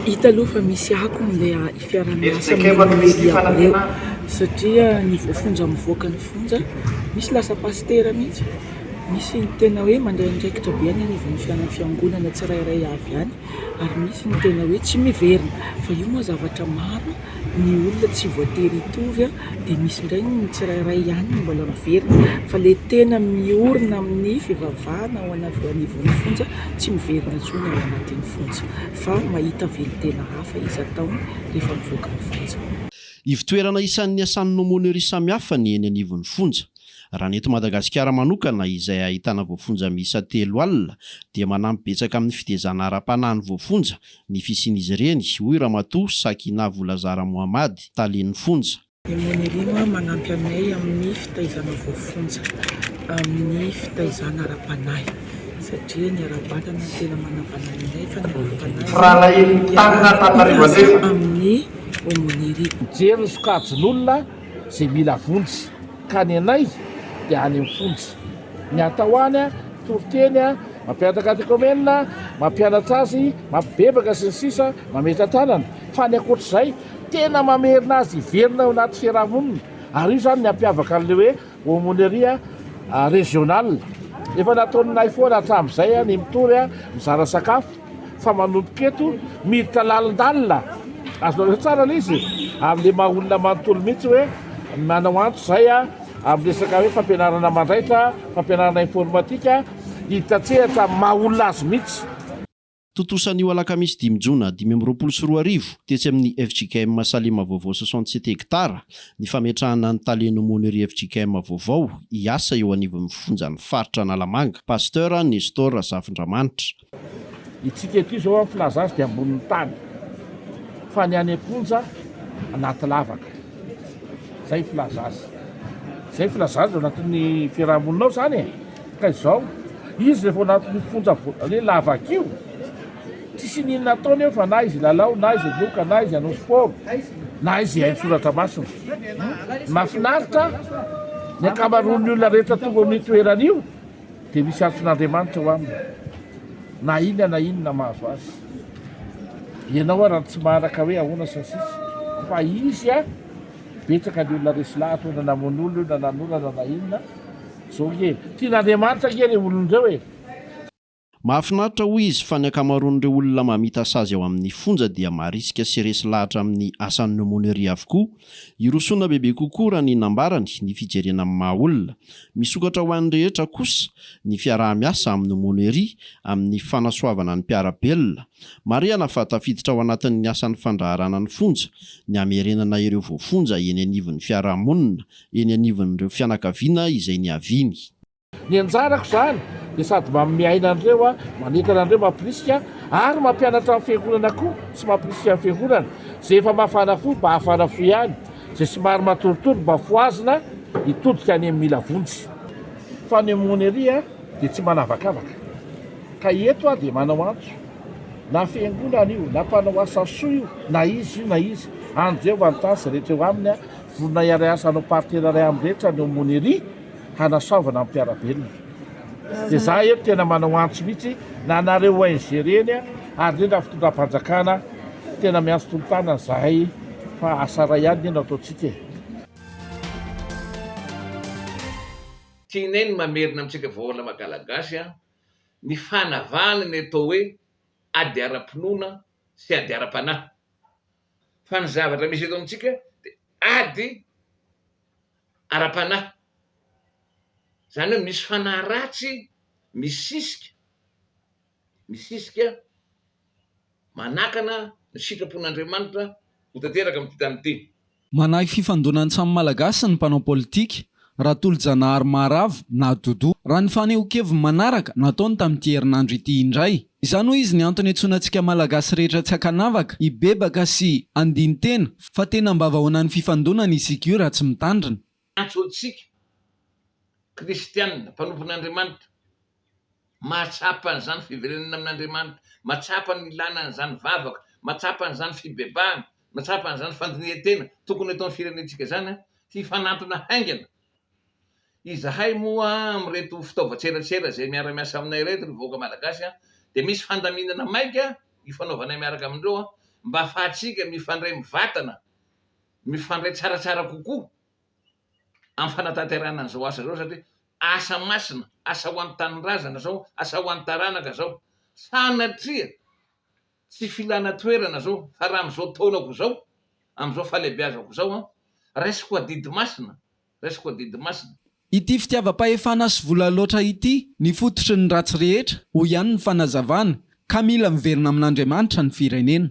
Hita aloha fa misy akony ilay fiaraha-miasa amin'ny media ireo satria ny voafonja mivoaka ny fonja, misy lasa pasitera mihitsy, misy ny tena hoe mandray andraikitra be any anivon'ny fiangonana tsirairay avy any ary misy ny tena hoe tsy miverina fa io moa zavatra maro. ny olona tsy voatery hitovy dia misy indray ny tsirairay ihany no mbola miverina fa ilay tena miorina amin'ny fivavahana ao anivon'ny fonja tsy miverina intsony ao anatin'ny fonja fa mahita velon-tena hafa izy ataony rehefa mivoaka ny fonja. Ivotoerana isan'ny niasan'ny aumônerie samihafa ny eny anivon'ny fonja. Raha ny eto Madagasikara manokana izay ahitana voafonja miisa 40 dia manampy betsaka amin'ny fitezana ara-panahy ny voafonja ny fisian'izy ireny, hoy Ramatoa Sakina Volazara Mohamady, talen'ny fonja. Ny Monirima manampy anay amin'ny fitaizana voafonja, amin'ny fitaizana ara-panahy, satria ny ara-batana no tena manavanana anay fa ny ara-panahy izany iarahana amin'ny Aumônerie. Mijery ny sokajin'olona izay mila vonjy ka ny anay dia any amin'ny fonja. Ny atao any, toriteny, mampianatra katekomenina, mampianatra azy, mampibebaka sy ny sisa, mametra-tanana. Fa ny ankoatr'izay, tena mamerina azy hiverina ao anaty fiaraha-monina. Ary io izany ny hampiavaka an'ilay hoe aumônerie régionale. Efa nataonay foana hatramin'izay ny mitory, mizara sakafo, fa manomboka eto, miditra lalindalina. Azonareo tsara ilay izy? Amin'ilay maha olona manontolo mihitsy hoe manao antso izay. Amin'ny resaka hoe fampianarana mandraitra, fampianarana informatika, hiditra an-tsehatra amin'ny maha olona azy mihitsy. Tontosa anio alakamisy dimy jona 2025, tetsy amin'ny fjkm Salema vaovao 67 hectares, ny fametrahana ny talen'ny Aumônerie fjkm vaovao hiasa eo anivon'ny fonjan'ny faritra Analamanga, Pasteur Nestor Razafindramanitra. Itsika ety izao an filaza azy dia ambonin'ny tany fa ny any am-ponja anaty lavaka. Zay filaza azy. Zay filaza azy ao anatin'ny fiaraha-monina ao zany e. Ka izao, izy rehefa ao anatin'io fonja hoe lavaka io, tsisy n'inona ataony eo fa na izy hilalao, na izy hiloka, na izy hanao sport, na izy hihaino soratra masina. Ny mahafinaritra, ny ankamaroan'ny olona rehetra tonga amin'io toerana io, Dia misy antson'Andriamanitra ao aminy, na inona na inona mahazo azy. Ianao ara tsy maharaka hoe ahoana sy ny sisa, fa izy a, betsaka ny olona resy lahatra hoe na namono olona io na nanolana na inona, zao nge e, tian'Andriamanitra nge ireo olona ireo e. Mahafinaritra hoy izy fa ny ankamaroan'ireo olona mamita sazy ao amin'ny fonja dia marisika sy resy lahatra amin'ny asan'ny aumônerie avokoa. Hirosoana bebe kokoa raha ny nambarany ny fijerena amin'ny maha olona. Misokatra ho an'ny rehetra kosa ny fiaraha-miasa amin'ny aumônerie amin'ny fanasoavana ny mpiara-belona. Marihana fa tafiditra ao anatin'ny asan'ny fandraharana ny fonja ny hamerenana ireo voafonja eny anivon'ny fiarahamonina, eny anivon'ireo fianakaviana izay niaviany. Ny anjarako izany dia sady manome aina an'ireo aho, manentana an'ireo, mampirisika ary mampianatra ny fiangonana koa sy mampirisika ny fiangonana. Izay efa mafana fo mba hafana fo ihany. Izay somary matoritory mba fohazina hitodika any amin'ny mila vonjy. Fa ny aumônerie dia tsy manavakavaka. Ka eto aho dia manao antso, na fiangonana io, na mpanao asa soa io, na iza io na iza, anjeo vantany izay rehetra eo aminy, vonona hiara-hiasa hanao partenariat amin'ny rehetra ny aumônerie hanasoavana ny mpiara-belona. Dia za eto tena manao antso mihitsy na anareo ONG ireny ary indrindra ny fitondram-panjakana, tena miantso tolo-tanana zahay fa asa ray ihany anie no ataontsika e. Tianay ny mamerina amintsika vahoana Makalagasy ny fanavahana ny atao hoe ady ara-pinoana sy ady ara-panahy. Fa ny zavatra misy eto amintsika dia ady ara-panahy. Izany hoe misy fanahy ratsy misisika, misisika manakana ny sitrapon'Andriamanitra ho tanteraka amin'ity tany ity. Manahy fifandonan'ny samy Malagasy ny mpanao politika, Ratolojanahary Maharavo na Doudou, raha ny fanehoan-keviny manaraka nataony tamin'ity herinandro ity indray. Izany hoy izy ny antony iantsoana antsika Malagasy rehetra tsy ankanavaka hibebaka sy handini-tena fa tena ambavahoanan'ny fifandonana isika io raha tsy mitandrina. Miantso antsika kristiana, mpanompon'Andriamanitra, mahatsapa an'izany fiverenana amin'Andriamanitra, mahatsapa ny ilana an'izany vavaka, mahatsapa an'izany fibebahana, mahatsapa an'izany fandinihan-tena tokony ataon'ny firenentsika izany, hifanantona haingana. Izahay moa amin'ireto fitaovan-tserasera izay miara-miasa aminay ireto, ny vahoaka malagasy, dia misy fandaminana maika ifanaovanay miaraka amin'ireo. mba afahantsika mifandray mivatana, mifandray tsaratsara kokoa amin'ny fanatanterahana an'izao asa izao satria asa masina, asa ho an'ny tanindrazana izao, asa ho an'ny taranaka izao. Sanatria tsy filana toerana izao fa raha amin'izao taonako izao, amin'izao fahalehibeazako izao an, raisiko adidy masina, raisiko adidy masina. Ity fitiavam-pahefana sy vola loatra ity ny fototry ny ratsy rehetra, hoy ihany ny fanazavana, ka mila miverina amin'Andriamanitra ny firenena.